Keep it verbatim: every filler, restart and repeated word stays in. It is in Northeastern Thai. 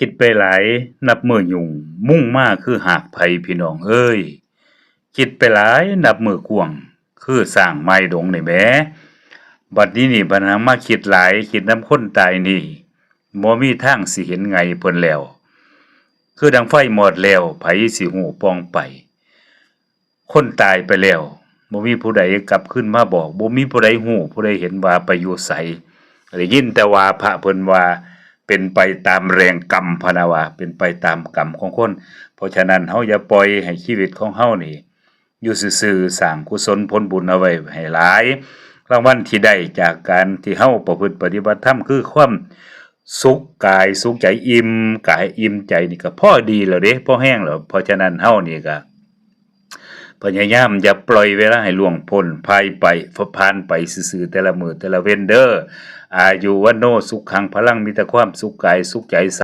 คิดไปหลายนับมื้อยุง มุ่งมาคือหากไผพี่น้องเอ้ย คิดไปหลายนับมื้อกวาง คือสร้างไม้ดงนี่แหม บัดนี้นี่บัดหันมาคิดหลาย คิดนำคนตายนี่ บ่มีทางสิเห็นไงเพิ่นแล้ว คือดังไฟมอดแล้ว ไผสิฮู้ป่องไป คนตายไปแล้ว บ่มีผู้ใดกลับคืนมาบอก บ่มีผู้ใดฮู้ ผู้ใดเห็นว่าไปอยู่ไส ได้ยินแต่ว่าพระเพิ่นว่า เป็นไปตามแรงกรรม พะนะว่า เป็นไปตามกรรมของคน เพราะฉะนั้นเฮาอย่าปล่อยให้ชีวิตของเฮานี่ อยู่ซื่อๆ สร้างกุศลผลบุญเอาไว้ให้หลาย รางวัลที่ได้จากการที่เฮาประพฤติปฏิบัติธรรม คือความสุขกายสุขใจ อิ่มกายอิ่มใจนี่ก็พอดีแล้วเด้ พอแฮงแล้ว เพราะฉะนั้นเฮานี่ก็ พยายามอย่าปล่อยเวลาให้ล่วงพ้นผ่านไป ผ่านไปซื่อๆ แต่ละมื้อแต่ละเว็นเด้อ อายุวัณโณสุขังพลัง มีแต่ความสุขกายสุขใจ ส